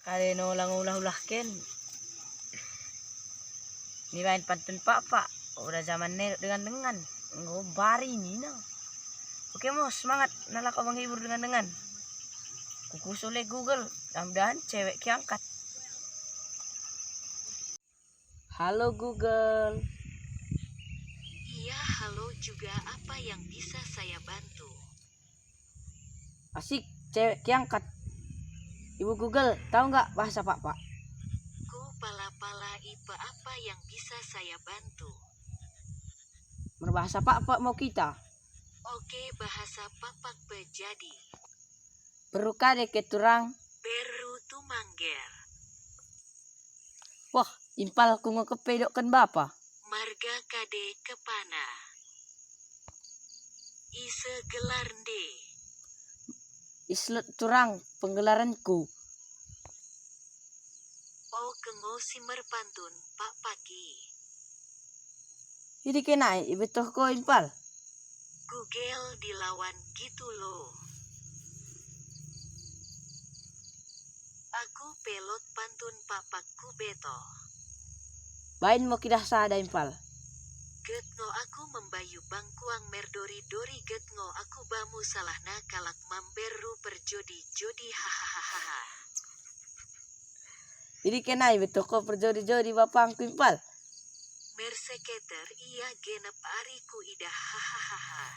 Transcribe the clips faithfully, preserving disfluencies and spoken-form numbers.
Are nola ngo ulah-ulah ken. Nibain pantun Pakpak, oda jaman nai dengan-dengan. Enggo mbari nina. Oke mo, semangat nalako menghibur dengan-dengan. Kukusule Google, mudah-mudahan cewek kiangkat. Halo Google. Iya, halo juga, apa yang bisa saya bantu? Asik, cewek kiangkat. Ibu Google, tahu nggak bahasa Pakpak? Ku pala-pala ipe, apa yang bisa saya bantu? Merbahasa Pakpak mo kita. Oke, bahasa Pakpak pe jadi. Berru kade ke turang. Berru tumangger. Wah, impalku ngo keppe idokken bapa. Marga kade kepana? Ise gelarnde? Islot turang penggelarenku. Oke ngo si merpantun Pakpak i. Idi ke nai ibettohko impal? Google dilawan gitu lo. Aku pe lot pantun Pakpak kubettoh. Bain mo kidah sada impal. Get ngo aku membayu bangkuang merdori-dori, get ngo aku bamu salahna kalak mamberru perjodi-jodi, hahaha. Idi ke nai ibettohko perjodi-jodi bapangku impal? Merseketer ia genep ari kuidah, hahaha.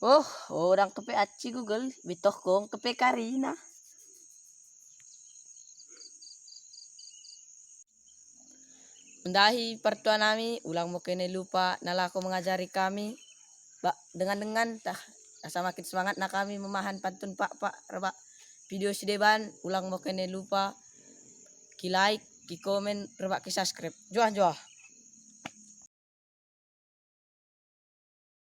Oh, oda keppe aci Google, ibettohko keppe karina. Mendahi partua nami, ulang mo kene lupa nalako mengajari kami, ba, dengan-dengan tah, asa makin semangatna kami memahan pantun Pakpak rebbak video sideban, ulang mo kene lupa ki-like, ki-komen, rebbak ki-subscribe. Njuah-njuah.